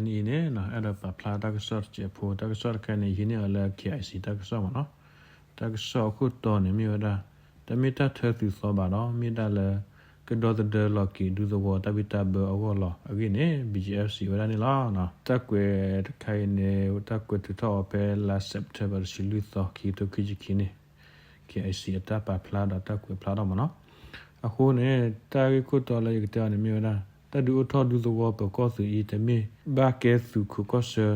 န့ၣ်အံၤန့ၣ် အဲၣ်ဒိးပာ်ဖျါတၢ်ကစီၣ်တစဲးဖိ, တၢ်ကစီၣ်တခါန့ၣ် ဟံးန့ၢ်အီၤလၢ KIC တၢ်ကစီၣ်မ့ၢ်နီၤ. တၢ်ကစီၣ်အခိၣ်တီန့ၣ်မ့ၢ်ဝဲဒၣ် တမ့ၢ်တၢ်ထၢသုးသီဘၣ်ဒီး မ့ၢ်ဒၣ်လၢ ကဒီသဒၢလီၤက့ၤဒူသဝီတၢ်ဘံၣ်တၢ်ဘၢအဂီၢ်လီၤ. အဂ့ၢ်န့ၣ် BGF စံးဝဲဒၣ်န့ၣ်လီၤ. တၢ်ကွဲးတခါအံၤန့ၣ် တၢ်ကွဲးထုးထီၣ်အီၤဖဲလါ September တဆံလွံၢ်သီ ခံကထိခံဆံခံန့ၣ် KIC အတၢ်ပာ်ဖျါဒီးတၢ်ကွဲးဖျါထီၣ်မ့ၢ်နီၤ. အဃိန့ၣ် တၢ်ဂ့ၢ်ခိၣ်တီလၢယကတဲအီၤန့ၣ်မ့ၢ်ဝဲဒၣ် တၢ်ဒုးအိၣ်ထီၣ်ဒူသဝီပၢၤကီၢ်သုးအံၤ တမ့ၢ်ဘၣ်ကဲသုးခိးကီၢ်ဆၢ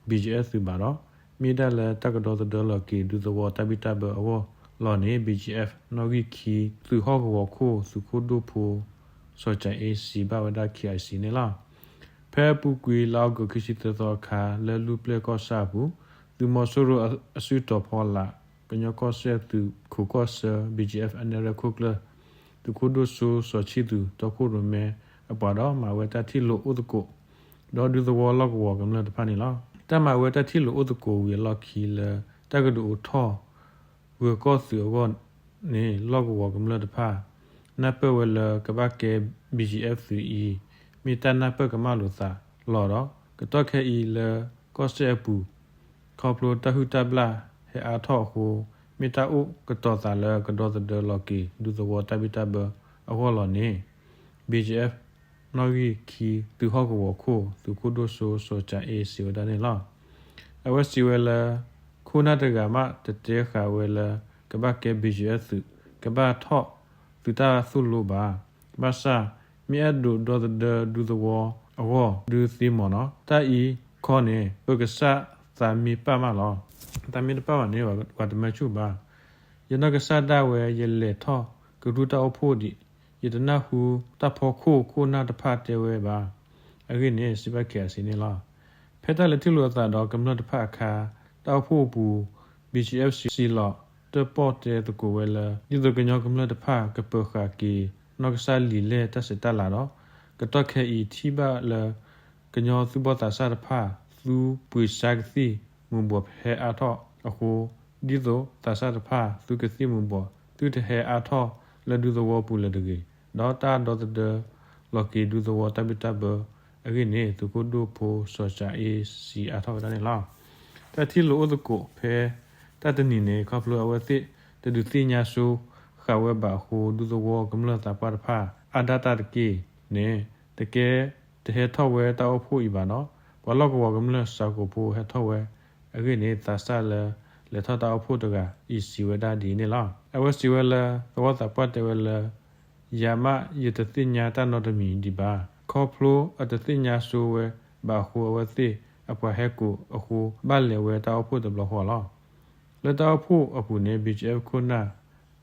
BGF သုးဘၣ်ဒီး မ့ၢ်ဒၣ်လၢတၢ်ကဒီသဒၢလီၤက့ၤဒူသဝီတၢ်ဘံၣ်တၢ်ဘၢအဂီၢ်လီၤန့ၣ် BGF နီၣ်ဂံၢ်ခံ သုးဟီၣ်ကဝီၤခိၣ် သုးခိၣ်ဒိၣ်ဖိ စီၤကၠၤအ့ စံးဘၣ်ဝဲဒၣ် KIC န့ၣ်လီၤ. ဖဲအပူၤကွံာ်လါအီကူးခံဆံသၢသီအခါ လၢလူၢ်ပျဲၢ်ကီၢ်ဆၣ်အပူၤ သုးမီၤစိရိၤအစုတီၤဖီလာ် ကညီကီၢ်စဲၣ်သုးခိးကီၢ်ဆၢ BGF အနဲၣ်ရွဲၣ်ခိၣ်ကျၢၢ် သုးခိၣ်ဒိၣ်စိစီၤဆံၣ်သူး တီခိၣ်ရိၣ်မဲအပှၤဒီး မၤဝဲတၢ်ထံၣ်လိာ်အိၣ်သကိး ဒီးဒူသဝီလီၢ်ကဝီၤကမျၢၢ်တဖၣ်န့ၣ်လီၤ. တၢ်မၤဝဲတၢ်ထံၣ်လိာ်အိၣ်သကိးဝံၤအလီၢ်ခံလၢ တၢ်ကဒုးအိၣ်ထီၣ် ပၢၤကီၢ်သုးအဂီၢ်န့ၣ် လီၢ်ကဝီၤကမျၢၢ်တဖၣ် နၢ်ပၢၢ်ဝဲလၢကဘၣ်ကဲ BGF သုးအံၤ မ့ၢ်တၢ်နၢ်ပၢၢ်ကမၣ်လိာ်သးလီၤဒီး ကတီၢ်ခဲအံၤလၢကီၢ်စဲၣ်အပူၤ ခီဖျိတၢ်ဟုၣ်တၢ်ဘျၣ်ဟဲအါထီၣ်အဃိ မ့ၢ်တၢ်အိၣ်ကတီၤသးလၢကဒီသဒၢလီၤက့ၤဒူသဝီတၢ်ဘံၣ်တၢ်ဘၢအဂီၢ်လီၤန့ၣ် BGF နီၣ်ဂံၢ်ခံ သုးဟီၣ်ကဝီၤခိၣ် သုးခိၣ်ဒိၣ်စိစီၤကၠၤအ့ စံးဝဲဒၣ်န့ၣ်လီၤ. အဝဲစံးဝဲလၢ ခိၣ်နၢ်တဂၤမးတတဲဃာ်ဝဲလၢ ကဘၣ်ကဲ BGF သုး ကဘၣ်ထီၣ်သုးတၢ်သိၣ်လိဘၣ်. ဘၣ်ဆၣ် မ့ၢ်အဲၣ်ဒိးဒီသဒၢဒူသဝီအဂီၢ်ဒုးသ့မ့ၢ်နီၤ. တၢ်အံၤခီန့ၣ် ပကစၢ်သးမ့ၢ်ပာ်မးလီၤ. သးမ့ၢ်တပာ်ဘၣ်န့ၣ် ပှၤတမၢဆူၣ်ဘၣ်. ယနီၢ်ကစၢ်ဒၣ်ဝဲ ယလဲၤထီၣ်ကရူၢ်တၢ်အိၣ်ဖှိၣ်ဒံး, ယတနၢ်ဟူတၢ်ဖီခိၣ်ခိၣ်နၢ်တဖၣ်တဲဝဲဘၣ်. အဂ့ၢ်န့ၣ် စံးဘၣ် KIC န့ၣ်လီၤ. ဖဲတၢ်လဲၤထံၣ်လိာ်အသးဒီးကမျၢၢ်တဖၣ်အခါ တၢ်အိၣ်ဖှိၣ်အပူၤ BGF စံးလီၤတၢၣ်ပီၣ်တဲသကိးဝဲလၢ ဒ်သိးကညီကမျၢၢ်တဖၣ်ကပၢၤဃာ်က့ၤ နီၢ်ကစၢ်လံာ်လဲၢ်တၢ်ဆဲးတၢ်လၤဒီး ကတီၢ်ခဲအံၤထံၣ်ဘၣ်လၢ ကညီသူၣ်ဘီၣ်သးစၢ်တဖၣ် သူပှ့ၤဆါကသံၣ်မူၤဘှီးဟဲအါထီၣ်အဃိ ဒ်သိးသးစၢ်တဖၣ် သူကသံၣ်မူၤဘှီး သုတဟဲအါထီၣ်လၢဒူသဝီပူၤလၢၤတဂ့ၤ, ဒီးတၢ်ဒီသဒၢလီၤက့ၤဒူသဝီတၢ်ဘံၣ်တၢ်ဘၢအဂ့ၢ်န့ၣ် သုးခိၣ်ဒိၣ်ဖိစီၤကၠၤအ့ စံးအါထီၣ်ဝဲဒၣ်န့ၣ်လီၤ. တၢ်ထံၣ်လိာ်အိၣ်သကိးဖဲတၢ်တနံၤန့ၣ် ခီဖျိအဝဲသ့ၣ်တဒုးသ့ၣ်ညါဆိဃာ်ဝဲဘၣ်အဃိ ဒူသဝီကမျၢၢ်သးပှၢ်တဖၣ် အါဒၣ်တၢ်တက့ၢ်န့ၣ် တကဲ တဟဲထီၣ်ဝဲတၢ်အိၣ်ဖှိၣ်အံၤဘၣ်ဒီး ပှၤလီၢ်ကဝီၤကမျၢၢ်စှၤကိာ်ဖိဟဲထီၣ်ဝဲအဂ့ၢ်န့ၣ် သးစၢ်လၢလဲၤထီၣ်တၢ်အိၣ်ဖှိၣ်တဂၤအံၤစံးဝဲဒၣ်ဒ်အံၤန့ၣ်လီၤ. အဝဲစံးဝဲလၢ သဝီသးပှၢ်တဲဝဲလၢ ယၤမးယတသ့ၣ်ညါတၢ်နီတမံၤဒံးဘၣ်. ခီဖျိအတသ့ၣ်ညါဆိဝဲဘၣ်အဃိ အဝဲသ့ၣ်အပှၤဟဲကိးအဃိ ဘၣ်လဲၤဝဲတၢ်အိၣ်ဖှိၣ်တဘျီဃီလီၤ. လၢတၢ်အိၣ်ဖှိၣ်အပူၤန့ၣ် BGF ခိၣ်နၢ်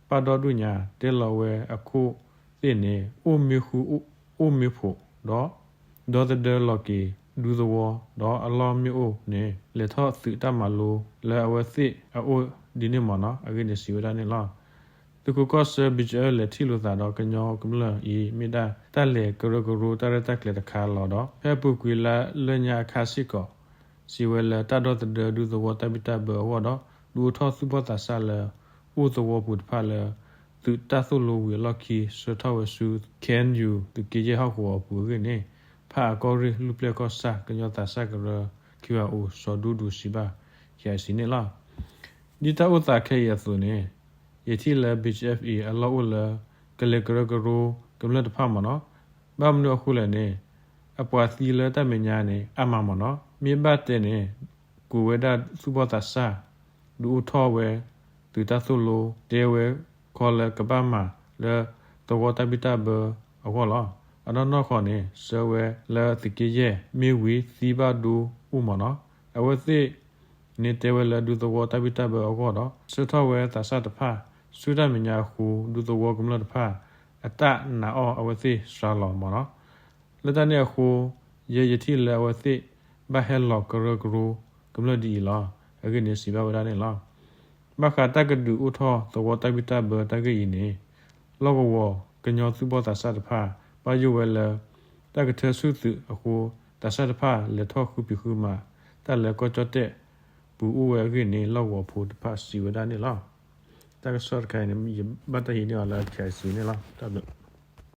ပၢ်ဒီဒူၣ်ညါ တဲလီၤဝဲအခိၣ်သ့ၣ်န့ၣ် အိၣ်မ့ၢ်ဃူအိၣ်မ့ၢ်ဖိးဒီး ဒီသဒၢလီၤက့ၤဒူသဝီ ဒီးအလီၢ်မ့ၢ်အိၣ်န့ၣ် လဲၤထီၣ်သုးတၢ်မၤလိလၢအဝဲသ့ၣ်အအိၣ်ဒ်န့ၣ်မ့ၢ်နီၤ အဂ့ၢ်န့ၣ်စံးဝဲဒၣ်န့ၣ်လီၤ. သုးခိးကီၢ်ဆၢ BGF လဲၤထံၣ်လိာ်သးဒီးကညီကမျၢၢ်အံၤ မ့ၢ်ဒၣ်တၢ်လဲၤကရၢကရိတၢ်ရဲၣ်တၢ်ကျဲၤတခါလီၤဒီး ဖဲအပူၤကွံာ်လါလၢညါအခါစ့ၢ်ကီး စံးဝဲလၢတၢ်ဒီသဒၢဒူသဝီတၢ်ဘံၣ်တၢ်ဘၢအဂီၢ်ဒီး ဒုးအိၣ်ထီၣ်သူၣ်ဘီၣ်သးစၢ်လၢ အိၣ်သဝီပူၤတဖၣ်လၢ သုးတၢ်သိၣ်လိဝံၤအလီၢ်ခံ ဆှၢထီၣ်ဝဲဆူ KNU သုးက့ယဲၢ်ဟီၣ်ကဝီၤအပူၤအဂ့ၢ်န့ၣ် ဖးအၣ်ကီၢ်ရ့ၣ် လူၢ်ပျဲၢ်ကီၢ်ဆၣ် ကညီသးစၢ်ကရၢ KYO စီၤဒူဒူစံးဘၣ် KIC န့ၣ်လီၤ. ဒ်တၢ်အိၣ်သးခဲအံၤအသိးန့ၣ် ယထံၣ်လၢ BGF အံၤ အလီၢ်အိၣ်လၢ ကလဲၤကရၢကရိကမျၢၢ်တဖၣ်မ့ၢ်နီၤ. ဘၣ်မနုၤအဃိလဲၣ်န့ၣ် အပှၤသံလၢတၢ်မဲာ်ညါန့ၣ် အါမးမ့ၢ်နီၤ. မ့ၢ်ဘၣ်တဲန့ၣ် ကူးဝဲဒၣ်သူၣ်ဘီၣ်သးစၢ် ဒုးအိၣ်ထီၣ်ဝဲ သုးတၢ်သိၣ်လိ တဲဝဲခီလၢကဘၣ်မၤလၢ သဝီတၢ်ဘံၣ်တၢ်ဘၢအဂီၢ်လီၤ. အနီၢ်နီၢ်ဃီန့ၣ် ဆှၢဝဲလၢသုးက့ယဲၢ် မ့ၢ်ဝံၤသံဘၣ်ဒိအိၣ်မ့ၢ်နီၤ. အဝဲသ့ၣ် န့ၣ်တဲဝဲလၢဒူသဝီတၢ်ဘံၣ်တၢ်ဘၢအဂီၢ်ဒီး ဆှၢထီၣ်ဝဲသးစၢ်တဖၣ် ဆူတၢ်မဲာ်ညါအဃိ ဒူသဝီကမျၢၢ်တဖၣ် အတၢ်နာ်အီၣ်အဝဲသ့ၣ်စှၤလီၤမ့ၢ်နီၤ. လၢတၢ်န့ၣ်အဃိ ယဲယထံၣ်လၢအဝဲသ့ၣ် ဘၣ်ဟဲလီၤကရၢကရိကမျၢၢ်ဒ်အံၤလီၤ. အဂ့ၢ်န့ၣ်စံးဘၣ်ဝဲဒၣ်န့ၣ်လီၤ. ဘၣ်ဃးတၢ်ကဒုးအိၣ်ထီၣ်သဝီတၢ်ဘံၣ်တၢ်ဘၢတၢ်ဂ့ၢ်အံၤန့ၣ် လီၢ်ကဝီၤကညီသူၣ်ဘီၣ်သးစၢ်တဖၣ် ဘၣ်ယိၣ်ဝဲလၢ တၢ်ကထၢဆူၣ်သုးအဃိ သးစၢ်တဖၣ်လဲၤထီၣ်ဃုပံၤဃုမၤ တၢ်လၢကီၢ်ကၠီၣ်တဲၣ်ပူၤအိၣ်ဝဲအဂ့ၢ်န့ၣ် လီၢ်ကဝီၤဖိတဖၣ်စံးဝဲဒၣ်န့ၣ်လီၤ. တၢ်ကစီၣ်တခါအံၤန့ၣ် ယဘၣ်တၢ်ဟံးန့ၢ်အီၤလၢ KIC န့ၣ်လီၤ. တၢ်ဘျုး